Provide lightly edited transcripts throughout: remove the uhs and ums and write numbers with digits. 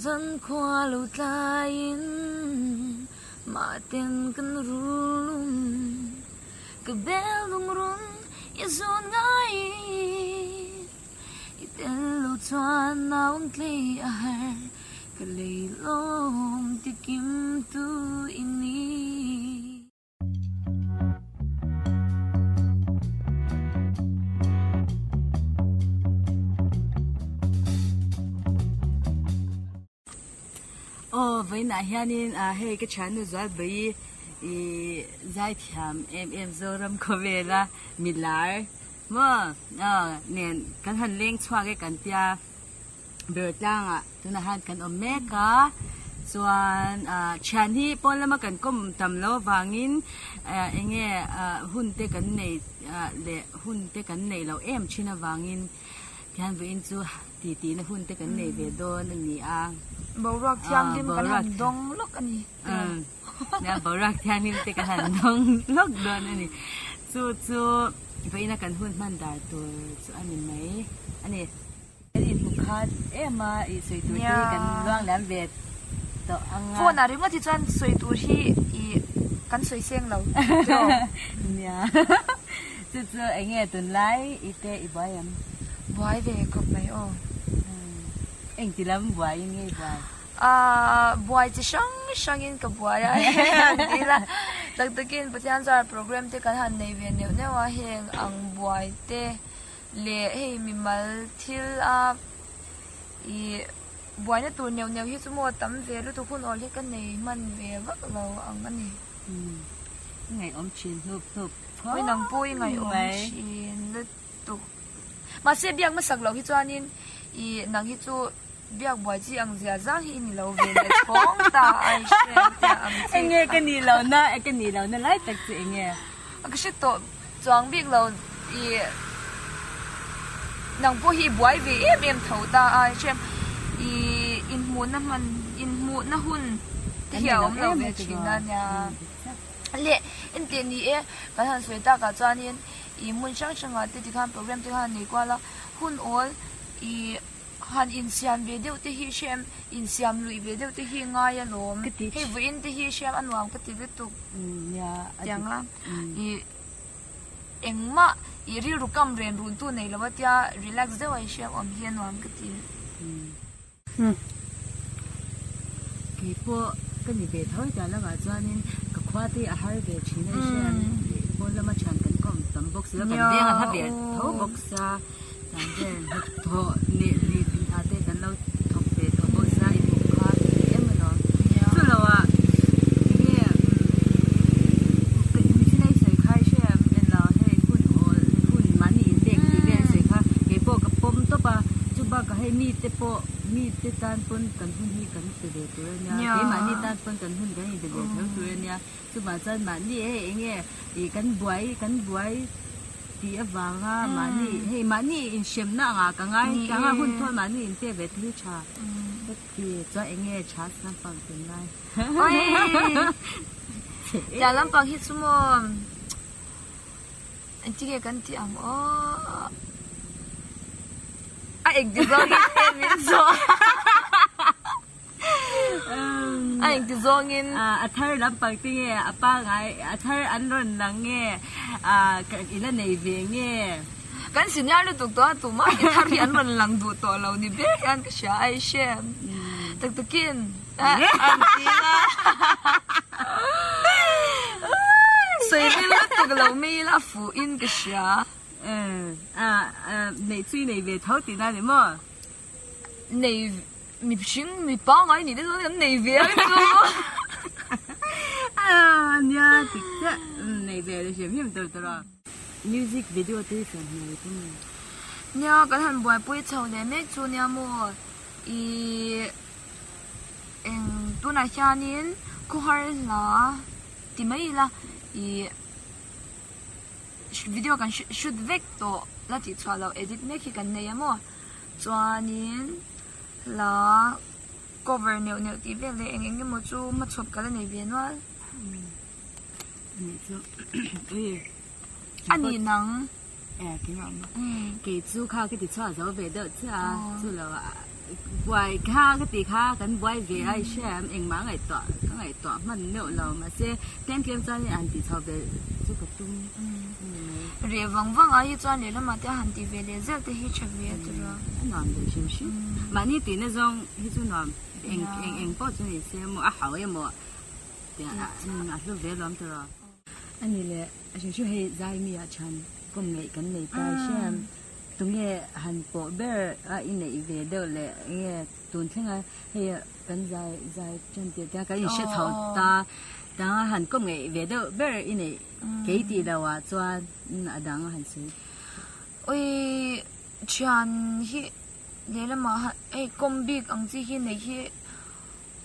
Zan khua lo tlaiin mahten kan rulum Ka bel lungrun i zun ngaiin I tel lo chuan naung tlei a har Ka leilawm tikim tu i ni. Aw vawiinah hianin ah hei ka thiannu Zualbawi ih zaithiam em em Zoram khawvela milar maw aw nen kan han leng chhuak e kan tia. Ber tlangah tunah hian kan awm mek a chuan ah thian hi pawn lama kan kawm tam loh avangin ah eng nge ah hun te kan nei ah leh hun te kan neih loh em thin avangin tihian vawiin chu ti tih na hun te kan nei ve dawn a ni a. Boruak thianghlim kan han dawng lawk a ni. Nia boruak thianghlim te kan han dawng lawk dawn a ni. Chu chu vawiin a kan hun hman dar tur chu a ni mai a ni. Kan inhmu khat em a, ih sawi tur te hi kan luang liam ve tawh ang a. Phone ah ringawt hi chuan sawi tur hi ih kan sawi seng lo tiraw? Nia. Chu chu eng nge tunlai i te i buai em? Buai ve khawp mai aw. Eng ti lam buai in nge i buai? Aaa buai chi hrang hrang in ka buai a han ti ila tak takin Pathian zar program te kan han nei ve neuh neuh a heng ang buai te Leh hei mimal thil a ih buaina tur neuh neuh hi chu maw tam ve lutuk hun awl hi ka nei hman ve vak lo ang a ni. Umm i ngaihawm thin hnup hnup khawp mai. Nang pawh i ngaihawm thin lutuk. Mahse biak hmasak loh hi chuanin ih nang hi chu biak buai chi ang zia zang hi i ni lo ve leh chhawng ta a i hriat teh ang chi. Enge ka nih lohna ka nih lohna lai tak chu enge? Ka hre tawh chuang bik lo ih nang pawh hi i buai ve em em tho ta a hrem ih inhmuhna hman inhmuhna hun te hi a awm lo ve thin a nia leh engteh ni e kan han sawi takah chuanin ih hmun hrang hrangah te tikhan program te khan an nei kual a hun awl ih. Han insiam ve deuh te hi hrem, insiam luih ve deuh te hi ngai alawm. Hei vawiin te hi hrem a nuam ka ti lutuk tiang a ih engmah ih rilru kam ren run tu nei lo a tia relax deuh a i hrem awm hi a nuam ka ti. Keipawh ka ni ve tho hetiang lamah chuanin ka khua te a har ve thin a i hriat pawn lama thian kan kawm tam bawk si a kan veng a hla ve tho bawk sia. Tah vel hnathawh leh lih hna te kan lo thawk ve tawh bawk sia i hmuh kha ti em alawm. Chu lo ah enge mihring a i sawi kha i hre em elo hei hun awl hun mahni inpek tih vel i sawi kha keipawh ka pawm tawp a chu bakah hei mite pawh mite tan pawn kan hun hi kan pe ve tur a nia keimahni tan pawn kan hun kan inpe ve tho tur a nia chuvang chuan mahni hei enge ih kan buai kan buai. Tih avanga mahni hei mahni inhremna angah ka ngai tlang a hun thawn mahni inpek ve te hi tha ka ti chuan eng nge tha lampang kan ngai. Tiang lampang hi chu maw engtin nge kan tih ang aw a engti zawngin nge min zawh A engti zawngin. A thar lampang te nge a pangai a thar an rawn lang nge i la nei ve nge. Kan senior lutuk tawh a tumah hi thar hi an rawn lang duh tawh lo ni ber hian ka hria a i hre tak takin an ti a sawi ril lutuk lo mai ila a fuh in ka hria. Neih chu i nei ve tho tihna a ni maw? Nei. Mihring mi pangai nih te chuan kan nei ve ang chu. Aa nia tik chiah nei ve leh hrim hrim tur tur a. Music video te hi siam hmel ka ni. Nia kan han buaipui chho leh mek chu nia maw ih eng tunah hianin khawhar hla ti mai ila ih video kan shoot vek tawh la tih chhuah loh edit mek hi kan nei a maw. Chuanin hla cover neuh neuh tih vel leh eng eng emaw chu hmachhawp ka la nei ve nual. Anih chu ui. A nih nang. E keimah maw. Kei chu kha ka ti chhuah zo ve deuh chiah a chu lo ah. Buai kha ka tih kha kan buai ve a i hria em engmah ngaihtuah ka ngaihtuah hman meuh lo mahse tlem tlem chuan in han tih chho ve chu ka tum a ni mai. Reh vang vang ai hi chuan lehlamah te a han tih ve leh zel te hi tha ve a ti rua. A nuam ve hrim hrim. Mahni tihna zawng hi chu nuam eng eng eng pawh chu ni se emaw a hau emaw a hlu ve lawm ti rawh. A ni leh a hrim hrim hei zai mi ah thian kawm ngeih kan nei ta hria em tunge han pawh ber a i neih ve deuh leh enge tun thleng a hei kan zai zai tan tirh te kan inhre chho ta tang a han kawm ngeih ve deuh ber i neih kei tih loh ah chuan a dang a han sawi. Ui thian hi lehlamah hei kawm bik ang chi hi neih hi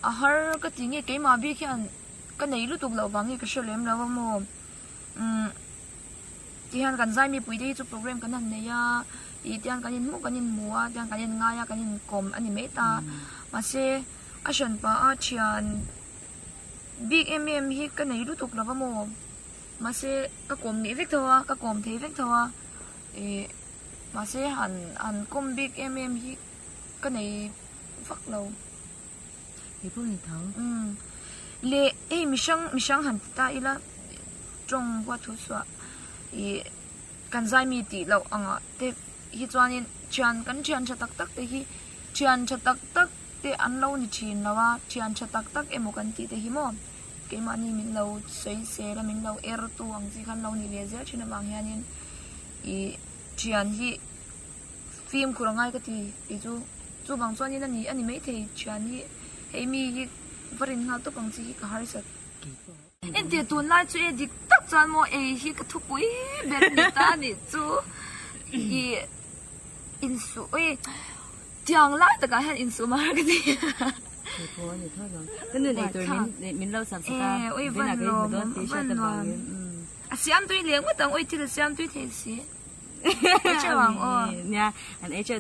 A har ka ti nge keimah bik hian ka nei lutuk loh vang hi ka hre lem lo a maw umm tihian kan zai mipui te hi chu program kan han nei a tih te hian kan inhmuh kan inhmu a tihian kan inngai a kan inkawm a ni mai ta mahse a hran pah a thian bik em em hi ka nei lutuk lo a maw mahse ka kawm ngei vek tho a ka kawm thei vek tho a ih mahse han han kawm bik em em hi ka nei vak lo. Kei pawh ni tho. Umm. Leh hei mihrang mihrang han ti ta ila tawng huat thu chhuah ih kan zai mi tih loh angah te hi chuanin thian kan thian tha tak tak te hi thian tha tak tak te an lo ni thin lo a thian tha tak tak emaw kan tih te hi maw keimahni min lo sawi sel a min lo er tu ang chi khan lo ni ve zel thin avang hianin ih thian hi Fimkhur a ngai ka ti tih chu chuvang chuanin a ni a ni maithei thian hi hei mi hi va rin nghal tawp ang chi hi ka harsat. Entir tunlai chu e dik tak chuan maw ei hi ka thupui ber a ni ta a nih chu ih insuh ui tiang lai takah hian insuh mar ka ti. Ka nun eitur min lo sak sak a vawiinah ka inhmu dawn tih hriat avangin. A siam tui leh ngawt ang ui thil a siam tui thei si. Nia an ei teuh.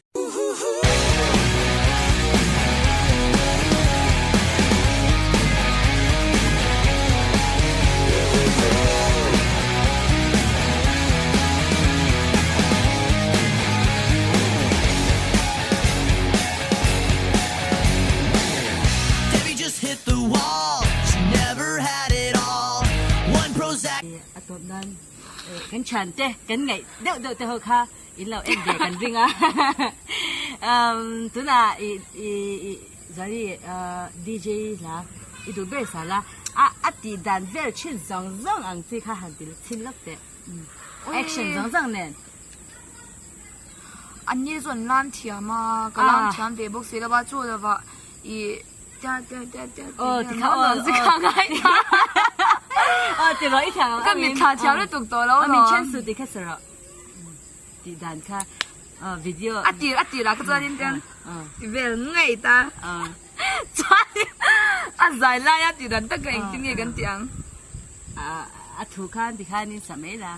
A tawp nan. Kan thian te kan ngaih deuh deuh te ho kha in lo en ve kan ring a tunah i i i Zari DJ hla i duh ber sal a a tih dan vel thin zawng zawng ang chi kha han ti chhin lawk teh action zawng zawng nen. An ni chu an lam thiam a ka lam thiam ve bawk si lo a chu lovah i Ka mitthla thiam lutuk tawh lo min then su ti kha sa rawh tih dan kha video a tir a tir ah kha chuan in ten vel ngei ta chuan a zai lai a tih dan tak kha engtin nge kan tih ang a thu khan ti khan in sa mai la.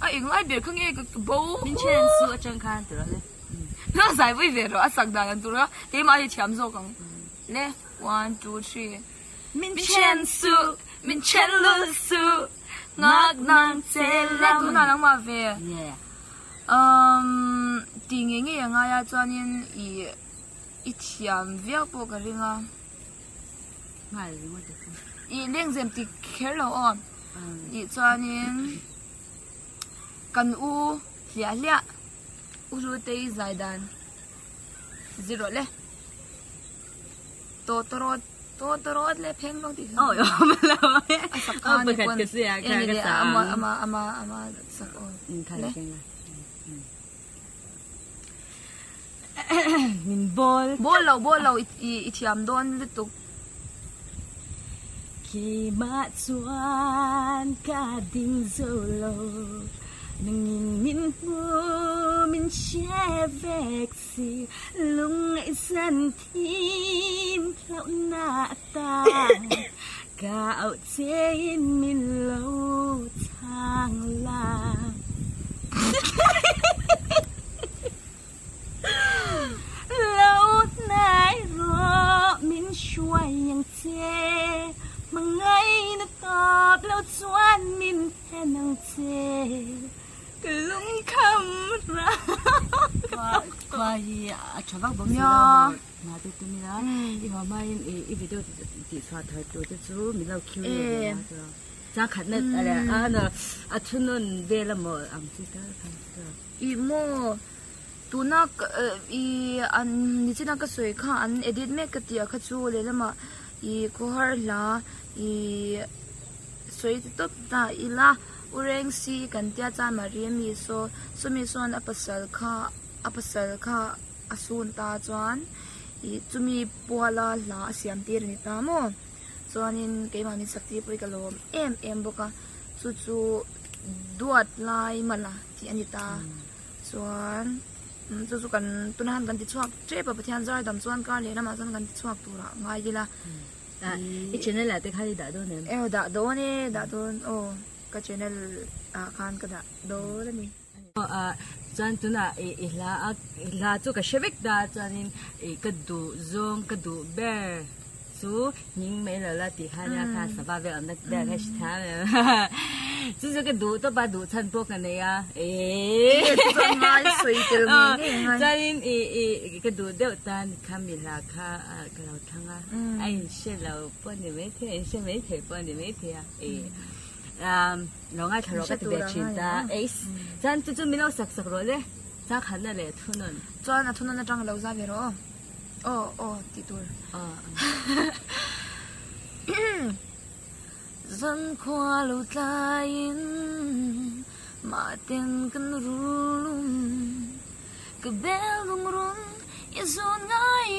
A englai ber kha nge ka bo. Min chen su atang khan ti rawh le. Na zai vui ve rawh a sak dan an tur a keimah hi thiam zawk ang le one two three. Min chen su min chen lul su ngak nang che lam. Le tunah nangmah ve. Umm ti ngei ngei a ngai a chuanin i i thiam viau pawh ka ring a. Nghal ringawt a chu. I lengzem ti kher lo aw. Tih chuanin kan u hliah hliah u Hlutei zai dan zir rawh le tawtawrawt tawtawrawt leh pheng rawng tih kha a sak kha ni pawn eng nge ama ama ama ama sak aw le. Min bawl. Bawl lo bawl lo i thiam dawn lutuk. Keimah chuan ka ding zo lo nangin min hmu min hre vek si lungngaihsan thin hlauhna atan ka auh chein min lo chhang la. Lo hnai rawh min hruai ang che, hmangaihna tawp lo chuan min then ang che, ka lungkham ram. Khua hi a tha vak bawk si lo maw hna te tum ila i haw hmain i video tih chhuah thar tur te chu min lo khiu leh ve a tiraw chang khatna a thunawn vel amaw ang chi tal kha tiraw. Ih maw tuna i an nichina ka sawi kha an edit mek ka tih ah kha chu lehlamah ih khawhar hla ih sawi ta tawp ta ila. U Rengsi kan tia chuan Maria mi saw sawmi sawn a pasal kha a pasal kha a sun ta chuan ih chumi puala hla a siam tir a ni ta maw chuanin keimah min sak tir pawh hi ka lawm em em bawk a chu chu duat lai mala tih a ni ta chuan chu chu kan tuna han kan ti chhuak tep a Pathian zar dam chuan kar leh lamah chuan kan ti chhuak turah ngai ila. I channel ah te khan i dah dawn em? Aw dah dawn e, dah dawn aw ka channel ah khan ka dah dawn a ni. Aw chuan tunah i hla a hla chu ka hre vek ta chuanin i ka duh zawng ka duh ber chu hming mai lo la tih kha nia kha sava vel awmna ber kha hre thiam em chu chu ka duh tawp a duh chhan pawh ka nei a eee chuan ngai sawi tel ngei ngei ngai chuanin i i ka duh deuh tan kha mi hla kha ka lo thlang a, a inhre lo pawh a ni maithei a, a inhre maithei pawh a ni maithei a, ih lo ngaithla rawh ka ti ve thin ta, eiss chuan chu chu min lo sak sak rawh le, chang khatna leh thunawn. Chuan a thunawn atang a lo za ve rawh aw, aw aw tih tur. Zankhua lo tlaiin mahten kan rulum ka bel lungrun i zun ngai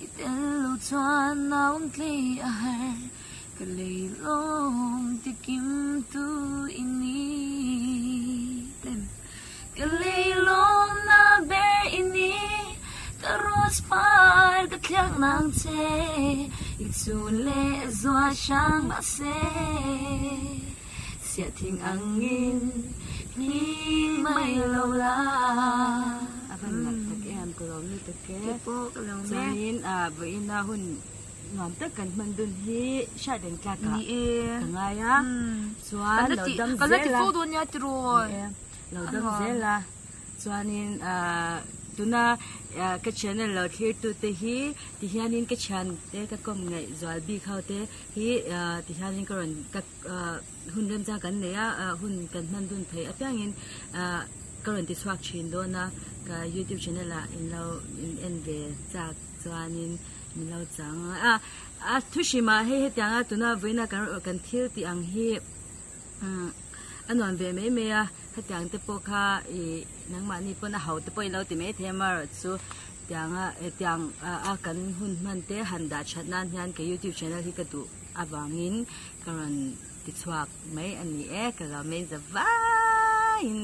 i tel lo chuan naum tlei a har ka lei lawm ti kim tu i ni Ka leilawm na ber i ni, ka rose par ka thliak nang che, i chhun leh zual hrang mahse, siah thing angin hming mai lo la. A van nalh tak em, ka lawm lutuk e. Kei pawh ka lawm e. Chuanin vawiina hun nuam tak kan hman dun hi hriat reng tlak ah ka ngai a. Chuan lo dam zel a. Kan la ti fo dawn nia tiraw. Lo dam zel a. Chuanin tuna ka channel lo thlir tu te hi ti hianin ka thian te ka kawm ngaih zual bik ho te hi ti hianin ka rawn ka hun remchang kan nei a hun kan hman dun theih apiangin ka rawn ti chhuak thin dawn a ka youtube channel ah in lo in en ve chak chuanin min lo chang a. A thu hrimah hei hetianga tuna vawiina kan kan thil tih ang hi umm a nuam ve mai mai a hetiang te pawh kha ih nangmahni pawn a ho te pawh i lo ti mai thei a amaherawh chu tianga tiang a kan hun hman te han dah that nan hian ka youtube channel hi ka duh avangin ka rawn ti chhuak mai a ni e ka lo mei za vaiin.